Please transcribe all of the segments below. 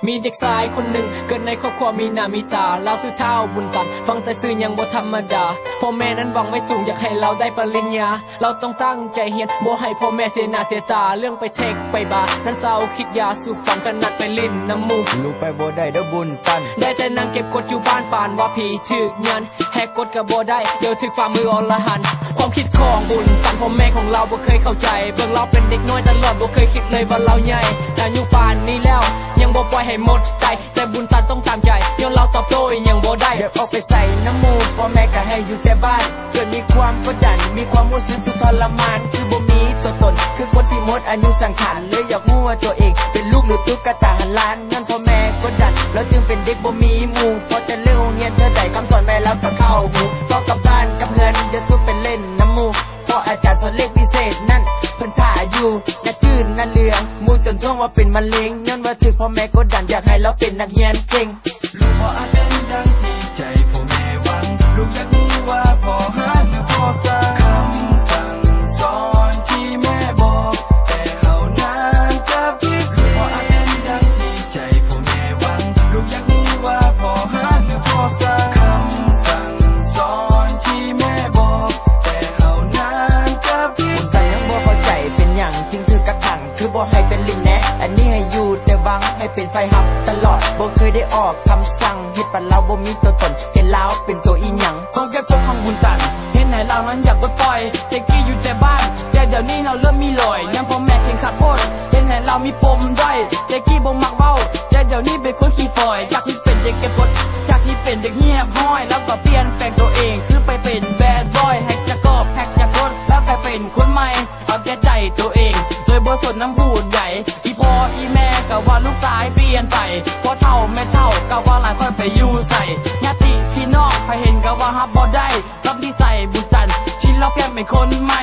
ມີເດັກຊາຍຄົນໜຶ່ງເກີດໃນຄອບຄົວມີໜ້າມີຕາ ລາວຊື່ທ້າວບຸນຕັນ ຟັງແຕ່ຊື່ຍັງບໍ່ທຳມະດາ ພໍ່ແມ່ນັ້ນຫວັງໄວ້ສູງ ຢາກໃຫ້ລາວໄດ້ປະລິນຍາ ລາວຕ້ອງຕັ້ງໃຈຮຽນ ບໍ່ໃຫ້ພໍ່ແມ່ເສຍໜ້າເສຍຕາ ເລື່ອງໄປເທັກໄປບາ ນັ້ນຊາວຄິດຢາສູບຝັນ ຂະໜາດໄປຫຼິ້ນນຳໝູ່ ລູກໄປບໍ່ໄດ້ເດີ້ບຸນຕັນ ໄດ້ແຕ່ນັ່ງເກັບກົດຢູ່ບ້ານ ປານວ່າຜີຖືກຍານ ແຫກກົດກໍບໍ່ໄດ້ ດຽວຖືກຝ່າມືອໍລະຫັນ ຄວາມຄິດຂອງບຸນຕັນ ພໍ່ແມ່ຂອງລາວບໍ່ເຄີຍເຂົ້າໃຈ ເບິ່ງລາວເປັນເດັກນ້ອຍຕະຫຼອດ ບໍ່ເຄີຍຄິດເລີຍວ່າລາວໃຫຍ່ ອາຍຸປານນີ້ແລ້ວ ຍັງບໍ່ປ່ອຍໃຫ້ໝົດໃຈ ແຕ່ບຸນຕັນຕ້ອງຕາມໃຈ ຍ້ອນລາວຕອບໂຕ້ອີ່ຫຍັງບໍ່ໄດ້ ຢາກອອກໄປໃສນຳໝູ່ ພໍ່ແມ່ກໍໃຫ້ຢູ່ແຕ່ບ້ານ ເກີດມີຄວາມກົດດັນ ມີຄວາມຮູ້ສຶກສຸດທໍລະມານ ຄືບໍ່ມີຕົວຕົນ ຄືຄົນຊິໝົດອາຍຸສັງຂານ ເລີຍຢາກຮູ້ວ່າຕົວເອງເປັນລູກ ຫຼື ຕຸກກະຕາຫັນຫຼານ ຍ້ອນພໍ່ແມ່ກົດດັນ ລາວຈຶ່ງເປັນເດັກບໍ່ມີໝູ່ ພໍແຕ່ເລີກໂຮງຮຽນເທື່ອໃດ ຄຳສອນແມ່ລາວກໍເຂົ້າຫູ ເຝົ້າກັບບ້ານກັບເຮືອນ ຢ່າສູ່ໄປຫຼິ້ນນຳໝູ່ ເພາະອາຈານສອນເລກພິເສດນັ້ນ ເພິ່ນຖ້າຢູ່ ໜ້າຈືດໜ້າເຫຼືອງ ໝູ່ຈົນທ້ວງວ່າເປັນມະເຮັງ ຍ້ອນວ່າຖືກພໍ່ແມ່ກົດດັນ ຢາກໃຫ້ລາວເປັນນັກຮຽນເກັ່ງ ລູກບໍ່ອາດເປັນດັ່ງທີ່ໃຈພໍ່ແມ່ຫວັງ ລູກຢາກຮູ້ວ່າພໍ່ຮັກຫຼືພໍ່ຊັງ ຄຳສັ່ງສອນທີ່ແມ່ບອກ ແຕ່ເຮົານັ້ນກັບຜິດ ລູກບໍ່ອາດເປັນດັ່ງທີ່ໃຈພໍ່ແມ່ຫວັງ ລູກຢາກຮູ້ວ່າພໍ່ຮັກຫຼືພໍ່ຊັງ ຄຳສັ່ງສອນທີ່ແມ່ບອກ ແຕ່ເຮົານັ້ນກັບຜິດ ແຕ່ຍັງບໍ່ເຂົ້າໃຈເປັນຫຍັງຈຶ່ງຖືກກັກຂັງ ຄືບໍ່ໃຫ້ໄປຫຼິ້ນແດ່ ອັນນີ້ໃຫ້ຢູ່ແຕ່ວັງ ໃຫ້ເປັນຝ່າຍຮັບຕະຫຼອດ ບໍ່ເຄີຍໄດ້ອອກຄຳສັ່ງ ເຮັດປານລາວບໍ່ມີຕົວຕົນ ເຫັນລາວເປັນຕົວອີ່ຫຍັງ ຄວາມເກັບກົດຂອງບຸນຕັນ ເຮັດໃຫ້ລາວນັ້ນຢາກປົດປ່ອຍ ແຕ່ກີ້ຢູ່ແຕ່ບ້ານ ແຕ່ດຽວນີ້ລາວເລີ່ມມີລອຍ ຍ້ອນພໍ່ແມ່ເຄັ່ງຄັດໂພດ ເຮັດໃຫ້ລາວມີປົມດ້ອຍ ແຕ່ກີ້ບໍ່ມັກເວົ້າ ແຕ່ດຽວນີ້ເປັນຄົນຂີ້ຝອຍ ຈາກທີ່ເປັນເດັກເກັບກົດ ຈາກທີ່ເປັນເດັກຮຽບຮ້ອຍ ລາວກໍປ່ຽນແປງຕົວເອງ ຄືໄປເປັນແບດບອຍ ແຮັກຈາກອບ ແຮັກຈາກກົດ ລາວກາຍເປັນຄົນໃໝ່ ເອົາແຕ່ໃຈຕົວເອງ ໂດຍບໍ່ສົນນຳຜູ້ໃດ ອີ່ພໍ່ອີ່ແມ່ກໍວ່າລູກຊາຍປ່ຽນໄປ ພໍ່ເຖົ້າແມ່ເຖົ້າກໍວ່າຫຼານຂ້ອຍໄປຢູ່ໃສ ຍາດຕິພີ່ນ້ອງໃຜເຫັນກໍວ່າຮັບບໍ່ໄດ້ ກັບນິໄສບຸນຕັນ ທີ່ລາວປ່ຽນເປັນຄົນໃໝ່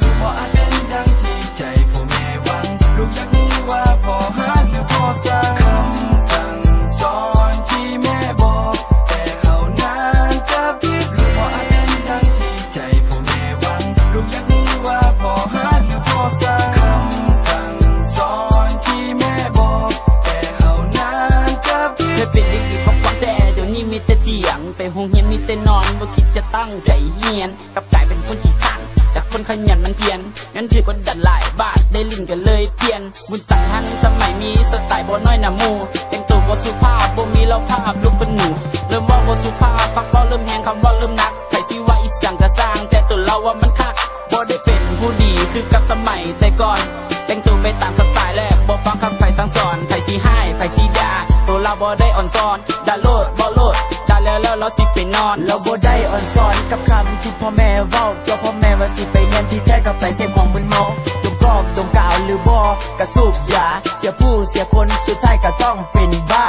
ລູກບໍ່ອາດເປັນດັ່ງທີ່ໃຈພໍ່ແມ່ຫວັງ ລູກຢາກຮູ້ວ່າພໍ່ຮັກຫຼືພໍ່ຊັງ ຄຳສັ່ງສອນທີ່ແມ່ບອກ ແຕ່ເຮົານັ້ນກັບຜິດ ລູກບໍ່ອາດເປັນດັ່ງທີ່ໃຈພໍ່ແມ່ຫວັງ ລູກຢາກຮູ້ວ່າພໍ່ຮັກຫຼືພໍ່ຊັງ ຄຳສັ່ງສອນທີ່ແມ່ບອກ ແຕ່ເຮົານັ້ນກັບຜິດ ເຄີຍເປັນເດັກດີປັກປັກ ແຕ່ດຽວນີ້ມີແຕ່ຖຽງ ໄປໂຮງຮຽນມີແຕ່ນອນ ບໍ່ຄິດຈະຕັ້ງໃຈຮຽນ ກັບກາຍເປັນຄົນຂີ້ຄ້ານ ຈາກຄົນຂະຫຍັນໝັ່ນພຽນ ຍ້ອນຖືກກົດດັນຫຼາຍບາດ ໄດ້ຫຼິ້ນກໍເລີຍປ່ຽນ ບຸນຕັນທັນສະໄໝ ມີສະໄຕລ໌ບໍ່ນ້ອຍໜ້າໝູ່ ແຕ່ງໂຕບໍ່ສຸພາບ ບໍ່ມີລອບພາບລູກຄົນໜູ ເລີ່ມເວົ້າບໍ່ສຸພາບ ປາກເວົ້າເລີ່ມແຮງ ຄຳເວົ້າເລີ່ມໜັກ ໃຜຊິວ່າອີ່ຫຍັງກໍຊ່າງ ແຕ່ໂຕລາວວ່າມັນຄັກ ບໍ່ໄດ້ເປັນຜູ້ດີຄືກັບສະໄໝແຕ່ກ່ອນ ແຕ່ງໂຕໄປຕາມສະໄຕລ໌ ແລະ ບໍ່ຟັງຄຳໃຜສັ່ງສອນ ໃຜຊິຮ້າຍ ໃຜຊິດ່າ ໂຕລາວບໍ່ໄດ້ອ່ອນສອນ ດ່າໂລດ ເວົ້າໂລດ ດ່າແລ້ວ ແລ້ວລາວຊິໄປນອນ ລາວບໍ່ໄດ້ອ່ອນສອນກັບຄຳທີ່ພໍ່ແມ່ເວົ້າ ຕົວະພໍ່ແມ່ວ່າຊິໄປຮຽນ ທີ່ແທ້ກໍໄປເສບຂອງມຶນເມົາ ດົມກອກດົມກາວ ຫຼືບໍ່ກໍສູບຢາ ເສຍຜູ້ເສຍຄົນ ສຸດທ້າຍກໍຕ້ອງເປັນບ້າ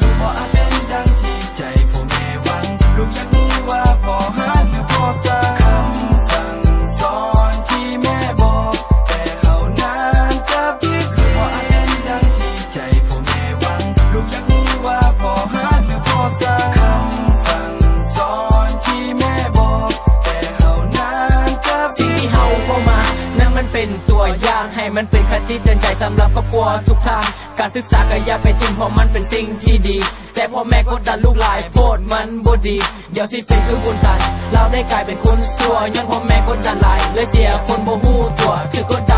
ລູກບໍ່ອາດເປັນດັ່ງທີ່ໃຈພໍ່ແມ່ຫວັງ ລູກຢາກຮູ້ວ່າພໍ່ຮັກຫຼືພໍ່ຊັງ ຄຳສັ່ງສອນທີ່ແມ່ບອກ ແຕ່ເຮົານັ້ນກັບຜິດ ລູກບໍ່ອາດເປັນດັ່ງທີ່ ໃຈພໍ່ແມ່ຫວັງ ລູກຢາກຮູ້ວ່າພໍ່ຮັກຫຼືພໍ່ຊັງ ຄຳສັ່ງສອນທີ່ແມ່ບອກ ແຕ່ເຮົານັ້ນກັບ ສິ່ງທີ່ເຮົາເວົ້າມານັ້ນມັນເປັນຕົວຢ່າງ ໃຫ້ມັນເປັນຄະຕິເຕືອນໃຈສຳລັບຄອບຄົວທຸກທ່ານ ການສຶກສາກໍຢ່າໄປຖິ້ມ ເພາະມັນເປັນສິ່ງທີ່ດີ ແຕ່ພໍ່ແມ່ກົດດັນລູກຫຼາຍໂພດມັນບໍ່ດີ ດຽວຊິເປັນຄືບຸນຕັນ ລາວໄດ້ກາຍເປັນຄົນຊົ່ວ ຍ້ອນພໍ່ແມ່ກົດດັນຫຼາຍ ເລີຍເສຍຄົນບໍ່ຮູ້ຕົວ ຖືກກົດດັນ